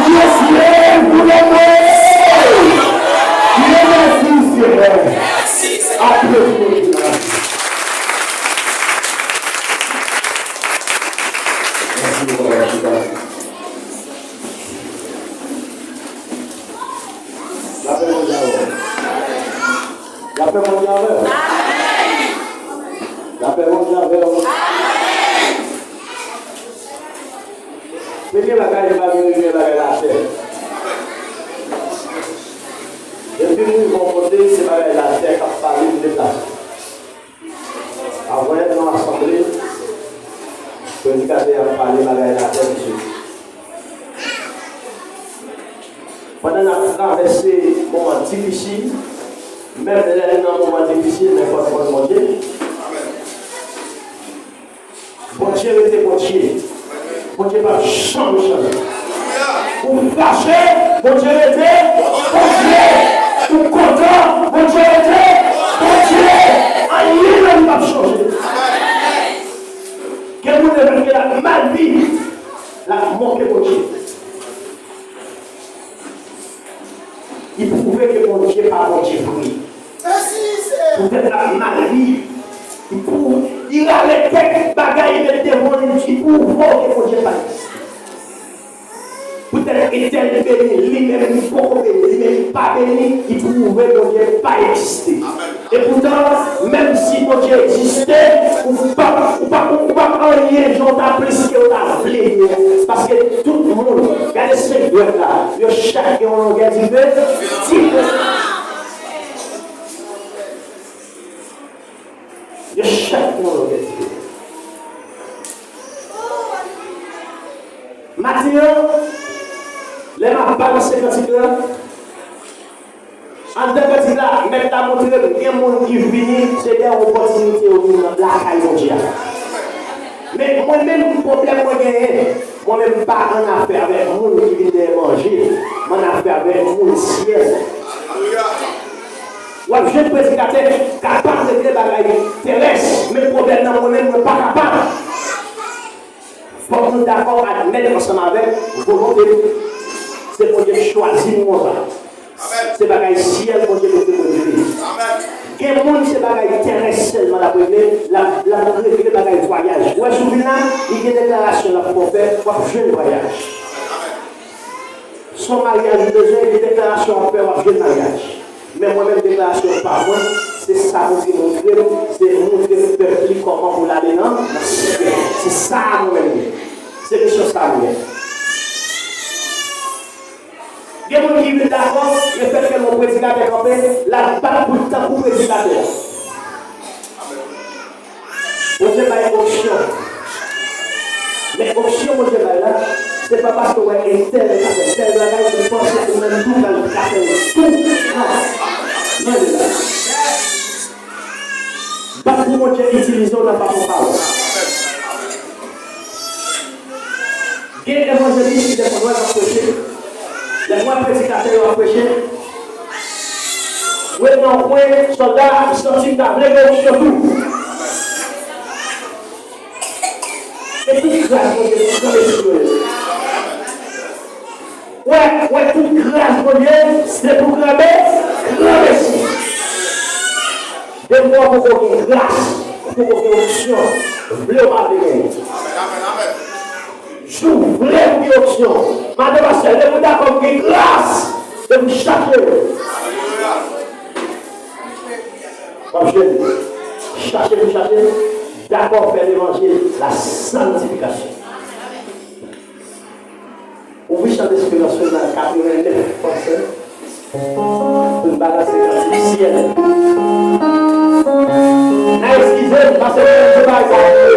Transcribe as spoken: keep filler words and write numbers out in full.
Dieu pour le monde. Dieu merci, Seigneur. Aplodi pou Jezi. Mèsi, Papa, chita. Lapè Bondye avè w. Lapè Bondye avè w. Lapè Bondye avè w. Premye bagay, m pa vin regle bagay latè. Depi m rive yon kote, se bagay latè k ap pale, m deplase. Avanyè nan asanble, predikatè a ap pale bagay latè, mesye. Pandan n ap travèse moman difisil, menm lè n nan moman difisil, men fò n konn Bondye. Bondye rete Bondye. Bondye p ap janm chanje. Ou fache, Bondye rete Bondye. Ou kontan, Bondye rete Bondye. Anyen nan li p ap chanje. Gen moun, lè l ap mal viv, l ap moke Bondye. Li pwouve ke Bondye pa Bondye vre. Poutèt l ap mal viv, li pwouve, li rale kèk bagay, li met devan li, li pwouve w ke Bondye pa egziste. Poutèt etèl beni, li menm li poko beni, li menm li pa beni, li pwouve Bondye pa egziste. Epoutan, menm si Bondye egziste, ou pa, ou pa, ou pa anyen jan w ta plis ke w ta vle ye. Paske tout moun, gade senk dwèt la, yo chak gen yon longè dife diferan. Yo chak gen yon longè dife. Maten an, lè m ap balanse kantik la, anndan kantik la, mèt la montre m gen moun ki vini, se dèyè opòtinite yo vin nan lakay Bondye a. Men mwen menm, pwoblèm mwen genyen, mwen menm m pa annafè avèk moun ki vin dèyè manje, m annafè avèk moun syèl. W ap jwenn predikatè ki kapab regle bagay terès, men pwoblèm nan mwen menm, mwen pa kapab. Fòk nou dakò admèt ansanm avèk volonte m. Se Bondye k chwazi m konsa. Se bagay syèl Bondye mete mwen rive. Gen moun se bagay terès sèlman l ap regle, l ap, l ap regle bagay vwayaj. Ou wè sou vin la, li gen deklarasyon l ap fè w fè, w ap jwenn vwayaj. Se yon maryaj ou bezwen, gen deklarasyon w ap fè, w ap jwenn maryaj. Men mwen menm, deklarasyon pa mwen, se sa Bondye montre m, se montre pèp li kòman pou l ale nan, nan syèl. Se sa mwen menm ye. Se misyon sa mwen ye. Gen moun ki vin dakò, lefètke yon predikatè kanpe, l ap bat pou l tankou predikatè a. Bondye bay onksyon. Men onksyon Bondye bay la, se pa paske w wè entèl ka fè tèl bagay, ou panse ou menm tou pral ka fè l tou. Non. Non, li la. Bat pou Bondye itilize w nan fason pa w. Gen evanjelis ki dekonn wè k ap preche. Lè m wè predikatè yo ap preche, mwen nan yon kwen, sòlda, m santi m ta vle gen onksyon tou. E tout gras Bondye, tout gras Bondye. Wè, wè, tout gras Bondye, se pou granmesi, granmesi. Depi w poko gen gras, ou poko gen onksyon, vle w pa vle genyen. Jou w vle pou gen onksyon. Madan, pastè, depi w dakò pou gen gras, depi w chache. W ap jwenn. Chache pou chache, dakò fè levanjil la santifikasyon. Ouvri chan desperans nou nan katreven nèf pòsè pou n balanse kantik syèl. N a eskize m, paske mwen se bagay sa.